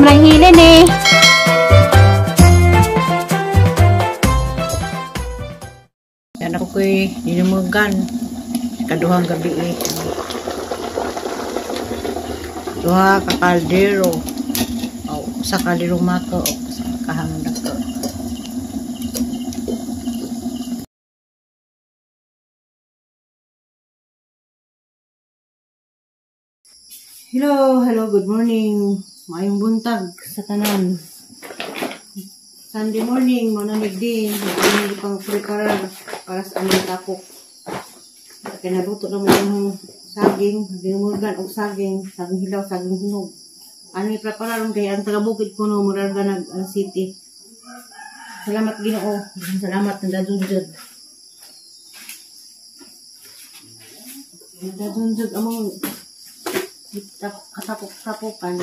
Rang hilin eh. Yan ako ko'y ninumugan. Kaduhang gabi eh. Duha ka kaldero. O, sa kaldero mako o sa kahangdak ko. Hello, hello, good morning. Maayong buntag sa tanan. Sunday morning, manamig din. Hindi pang preparar para sa aming tapok. Kaya naluto na mo ang saging, dinumugan og saging, saging hilaw, saging hinog. Ano ipreparar kay ang taga-bukid ko no, murag nag ang city. Salamat Ginoo. Salamat nagdadunjod. Nagdadunjod among katapok-tapokan.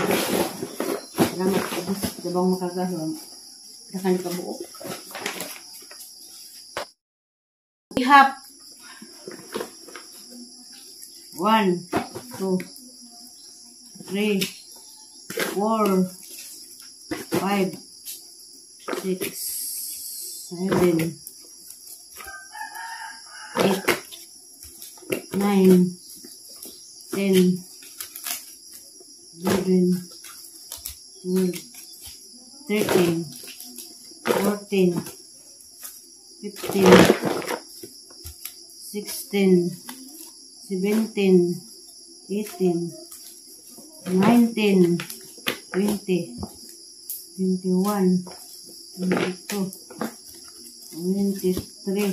Salamat dabang makagahom. Dakan ka buok. Ihap. 1, 2, 3, 4, 5, 6, 7, 8, 9, 10, 11, 12, 13, 14, 15, 16, 17, 18, 19, 20, 21, 22, 23,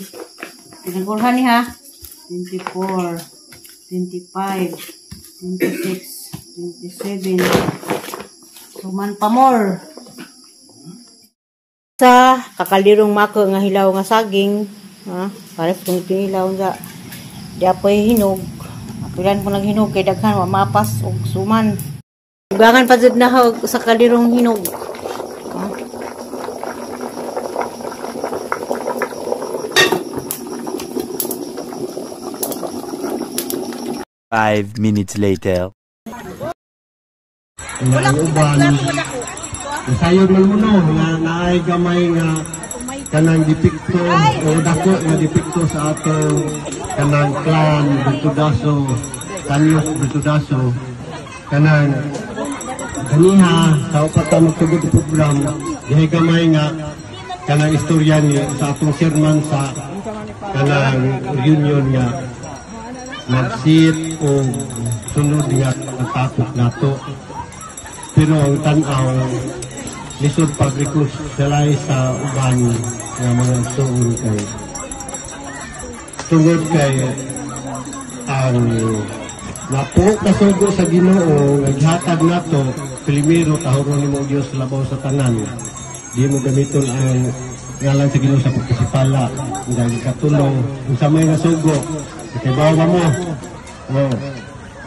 pinagulhan ni ha, 24, 25, 26, 27, suman pa more. Sa kakalirong mako nga hilaw nga saging, ha, pares kung hilaw nga di apoy hinog. Apilan ko naghinog kay daghan wa mapas og suman. Ugangan pa jud na sa kalirong hinog. Ha? 5 minutes later. Wala uban. Sayod man mo no nga naay gamay nga kanang depikto o dako nga depikto sa atong kanang clan Virtudazo, Tanyos Virtudazo, kanang kaniha sa upat ta magtugod program dihay gamay nga kanang istorya ni sa atong chairman sa kanang reunion nga nagsit o sunod nga tapok nato. Pero ang tan-aw lisod pag-reconcile sa uban nga mga suon kay tungod kay ang napo kasugo sa Ginoo nga gihatag nato primero tahuron nimo Dios labaw sa tanan, di mo gamiton ang ngalan sa Ginoo sa pagpasipala. Ang ikatulong unsa may nasugo kay bawa mo. Oh,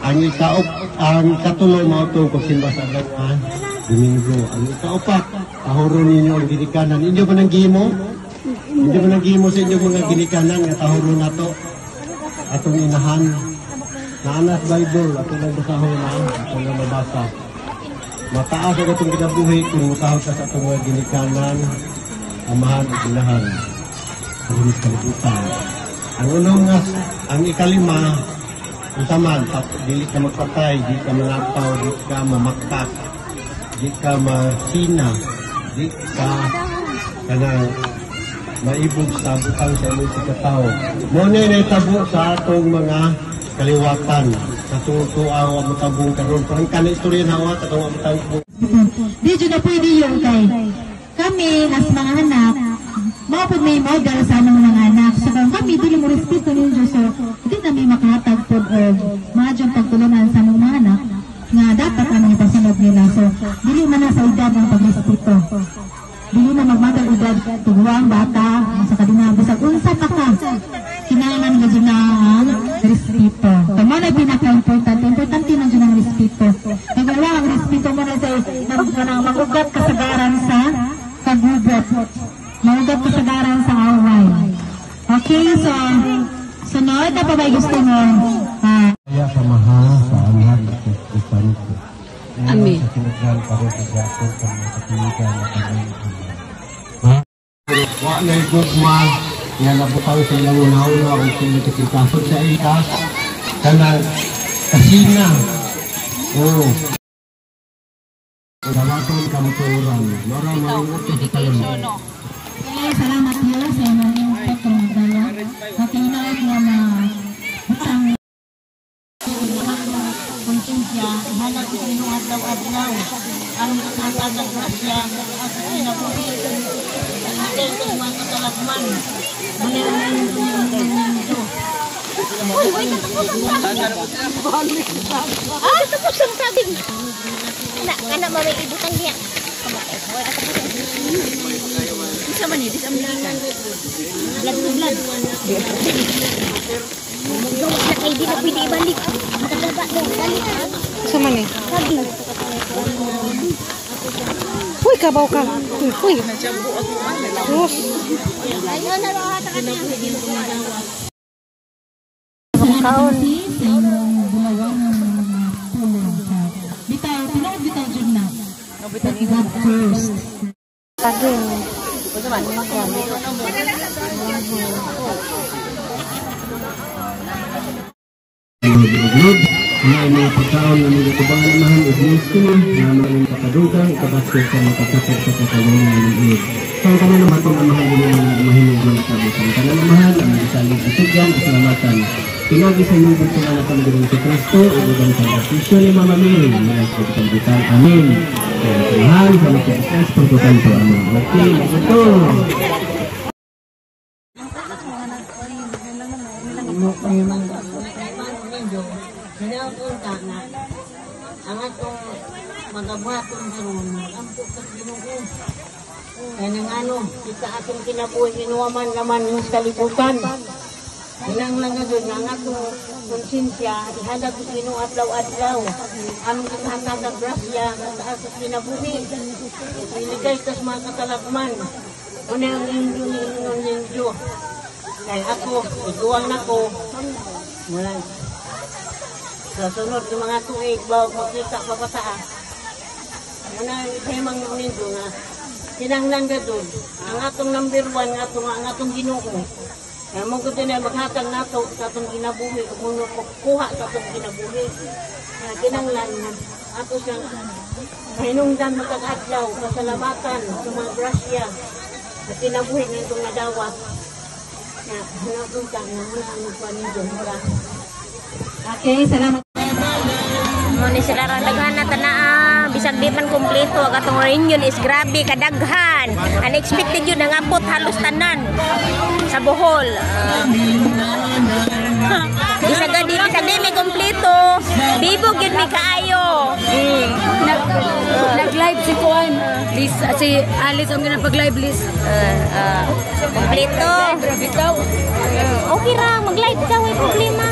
ang ikaop ang ikatulo mao to pagsimba sa adlaw Domingo. Ang ikaupat, tahuron ninyo ang ginikanan. Inyo ba nang gihimo? Inyo ba nang gihimo sa inyong mga ginikanan nga tahuron nato atong inahan? Naanas Bible, atong nang basahon na, atong nang mabasa. Mataas ang atong kinabuhi kung mutahod ka sa atong mga ginikanan, amahan at inahan. Aron sa kalibutan. Ang unong nga, ang ikalima, unsa man, dili ka magpatay, di ka mangapaw, di ka mamaktak, di ka masina, di ka kanang maibog sa butang sa imong pagkatao. Mo na naitabo sa atong mga kaliwatan. Sa tuwa wa motabong karon. Parang kana istorya na wa katong wa motabong. Di jud na pwede yung kay kami as mga anak, mao pud may model sa among mga anak. So kung kami dili mo respeto ninyo, so di na may makahatag pod og maadyong pagtulunan sa among mga anak nga dapat among ipasunod nila. So dili man na sa edad ang pagrespeto. Dili na magmatal edad tuguang bata sa kadina bisag unsa pa ka, kinahanglan gyud na ang respeto. So mo na pinaka-importante, importante na jud ang respeto. Kay wala ang respeto mo na say magugat kasagaran sa kagubot, magugat kasagaran sa away. Okay, so sunod na pa ba gusto mo? Kaya sa maha, sa anak, at sa Espiritu Santo. Amen. Sa Hatagan karon ug gapon sa mga katulikan na tanan. Wa na gugma nga nabutang sa ilang una-una o sa ilang kasing sa ila kanang kasina. Oo. Dawaton kamatuoran. Mara malingot sa tanan. Okay, salamat Diyos sa imong pagkamadala. Nakinaot nga ma butang konsensya, ihanap ko Ginoo adlaw-adlaw. Aron kathatag ang grasya at kinabuhi. Ang sa mga katalagman. Muna ang ninyo. Uy, uy, katapos ang saging. Ah, tapos ang saging. Kana, kana, mamay ibutang niya. Kamatay. Uy, katapos ang Isa man ni, dis American. Blood to blood. Gawas na kay di na pwede ibalik. Makataba daw, balik. Sa man eh? Saging. Uy, kabaw ka. Uy, uy. Sus. Ayun, naroha ta ka na. Salamat kasi sa imong bulawan ng mga pulong sa bitaw, tinuod bitaw jud na. Put God first. Saging. Lord, nga imong pagkaon nga mga tubangan amahan ug kini nga mga kapadugang ikabaskog sa mga kasakit sa katawanan ng iod. Sa tanan naman itong amahan Ginoo nga mahinog ng kabusan. Tanan amahan ang gisalig isugyan kasalamatan. Pinagi sa inyong buntong anak ang Ginoong si Kristo ug uban sa ofisyo ni Mama Mary nga sa kalibutan. Amen. Tuhan sa mga Espiritu Santo. Amen. Okay, ito. Sinapunta na ang atong magabuhaton karon ampo sa Ginoo. Kaya nang ano, kita atong kinabuhi ginuwaman naman ng kalibutan. Kinahanglan nga doon ang atong konsensya ihadag sa Ginoo adlaw-adlaw. Ang kathatag ang grasya nga sa kinabuhi. Iligay tas mga katalagman. Una ang inyo ni inyo ninyo. Kaya ako, iguang nako. Wala. Sa sunod ng mga tuig, bago makita pa pa sa Muna, himang ninyo nga, kinahanglan ka doon. Ang atong number one, ang atong Ginoo. Kaya mo ko din ay maghatag nato sa atong kinabuhi, kung kuha sa atong kinabuhi. Kaya kinahanglan ato siyang mahinungdan magkakadlaw, kasalamatan sa mga grasya sa kinabuhi ng itong nadawat. Na, napunta nga, muna ang nagpaninyo. Okay, salamat. Mo ni sila ron daghan na tanaa, bisag di man kumpleto ang atong reunion is grabe kadaghan. Unexpected yun nangabot halos tanan sa Bohol. Bisag di may kumpleto, bibog yun mi kaayo. Nag-live si Kuan. Liz, si Alice ang ginapag-live, Liz. Kumpleto. Bitaw. Okay ra, mag-live ka, way problema.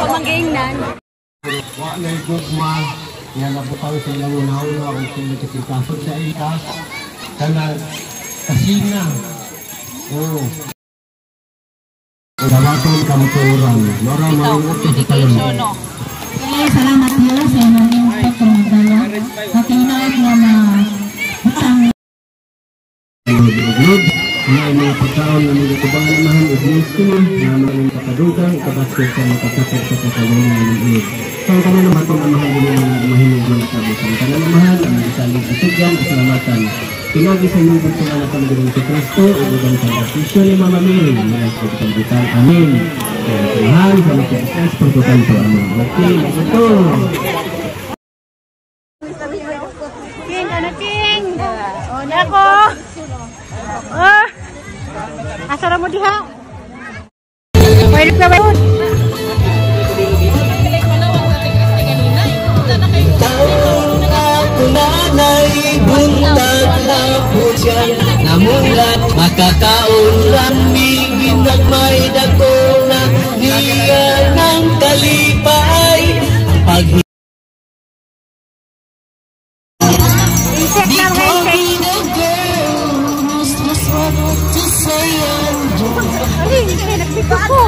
Pamanggiingnan. Wa na gugma nga nabutang sa ilang una-una o sa ilang kasing sa ila kanang kasina. Oo. Dawaton kamatuoran. Mara malingot sa tanan. Okay, salamat Diyos sa imong pagkamadala. Nakinaot nga ma butang Lord, nga imong pagkaon nga mga tubangan amahan ug kini nga mga kapadugang ikabaskog sa mga kasakit sa katawanan ng iod. Sa tanan naman itong amahan Ginoo nga mahinog ng kabusan. Tanan amahan ang gisalig isugyan kasalamatan. Pinagi sa inyong buntong anak ang Ginoong si Kristo ug uban sa ofisyo ni Mama Mary nga sa kalibutan. Amen. Tuhan sa mga Espiritu Santo. Amen. Okay, ito. King, ano king? O, na ako. Ah. Asa ra mo diha? Pwede pa ba yun? Nanay, buntag hapon siya namulat, makakaon rami, ginagmay dako na niya ng kalipay. Pag Insect na mga insect. Ay, nagpito ko.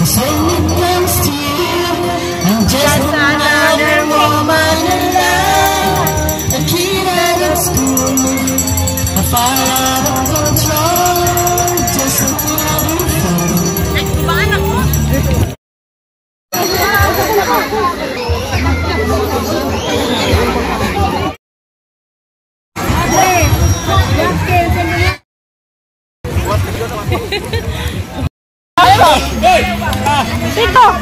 Cause I need Dito. Dito.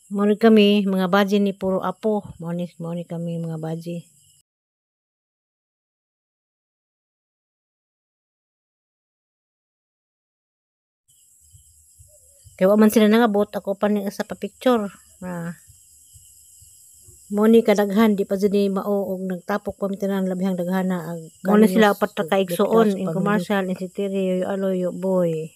Mao ni kami mga baji ni puro apo. Mao ni kami mga baji. Kay wa man sila nangabot, ako pa ning isa pa picture. Na mao ni kadaghan di pa jud ni mao og nagtapok pa mi tanan labihang daghana ag mao na sila upat ka kaigsuon in commercial in Sitiri yo aloy yo boy.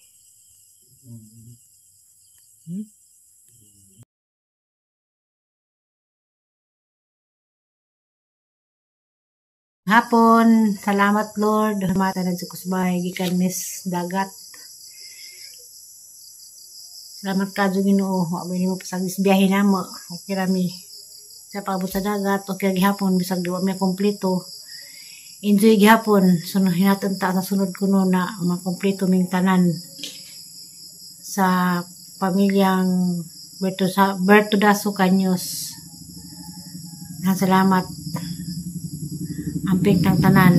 Hapon, salamat Lord. Mata na sa kusbay gikan Miss Dagat. Salamat kadyo Ginoo. Wa ba nimo pasagis biyahe namo. Okay ra mi sa paabot sa dagat. Okay gihapon bisag di wa mi kompleto. Enjoy gihapon. Sunod hinatan ta sa sunod kuno na makompleto ming tanan sa pamilyang Berto Daso Caños. Salamat. Amping tang tanan.